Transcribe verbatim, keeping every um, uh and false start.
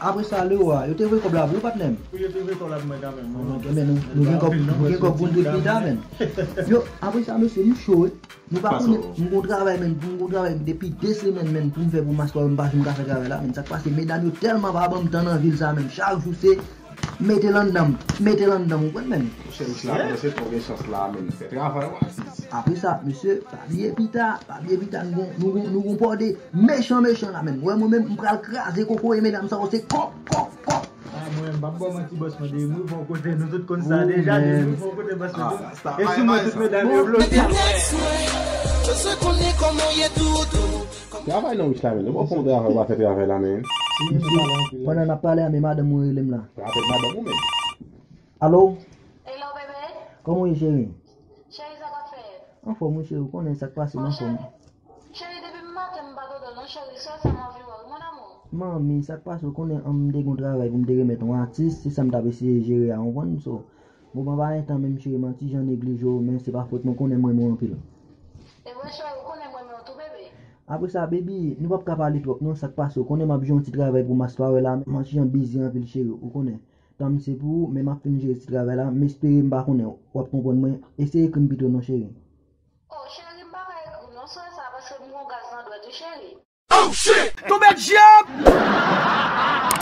Apre sa, Leroy, yo te voye kòb la pou ou, patnè m? Wi, yo te voye kòb la pou mwen kanmenm. Ok, men nou, nou gen kòb, nou gen kòb pou n dwe pita, men. Yo, apre sa, mesye, m cho, wi. Nou pa konnen, m gon travay, men, m gon travay depi de semèn, men, pou m fè pou Mastwa, m pa janm ka fè travay la, men. Sa k pase, medam yo tèlman pa ban m tan nan vil sa, men. Chak jou se mete l anndan m, mete l anndan m, ou konprann, men. Monchè, Islam, se ton gen chans la, men. Fè travay, w asiz. Apre sa, mesye, pa bliye pita, pa bliye pita, nou gon, nou gon, nou gon pòde mechan, mechan la, men. Wè, mwen menm, m pral kraze kokoye medam sa yo, se kòk, kòk, kòk. Ah, mwen, m p ap ba w manti, bòs, mwen, depi m rive yon kote, nou tout konn sa deja, depi m rive yon kote, bòs, nou tout. E si mwen, tout medam yo bloke. Yo bezwen konnen kòman w ye tou, tou. Travay non, Islam, nou pa fè yon travay, w pa fè travay la, men. Pandan n ap pale a, men madanm mwen rele m la. Rapèl madanm ou, men. Alo? Hello, bebe. Kòman w ye, cheri? Cheri, sa k ap fèt? Anfòm, wi, cheri, ou konnen sa k pase, m anfòm. Cheri, depi maten m pa tande w non, cheri, sèl sa m anvi wè, wi, mon amour. Manmi, sa k pase, ou konnen, an, m te gon travay pou m te remèt yon atis, se sa m t ap eseye jere a, ou konprann, so, moman pa gen tan menm, cheri, m an ti jan neglije w, men se pa fòt mwen, ou konnen m renmen w anpil. Ebyen, cheri, ou konnen m renmen w tou, bebe. Apre sa, baby, nou p ap ka pale twòp, non, sa k pase, ou konnen m ap jwe yon ti travay pou Mastwa wè la, m an ti jan bizi anpil, cheri, ou konnen. Tan m se pou ou, men m ap fin jere ti travay la, m espere m pa konnen w ap konprann mwen. Eseye ekri m pito non, cheri. Oh, cheri, m pa ka ekri w non, sou sa, paske m gon gaz nan dwèt ou, cheri. Oh, shit! Tonbe dyab!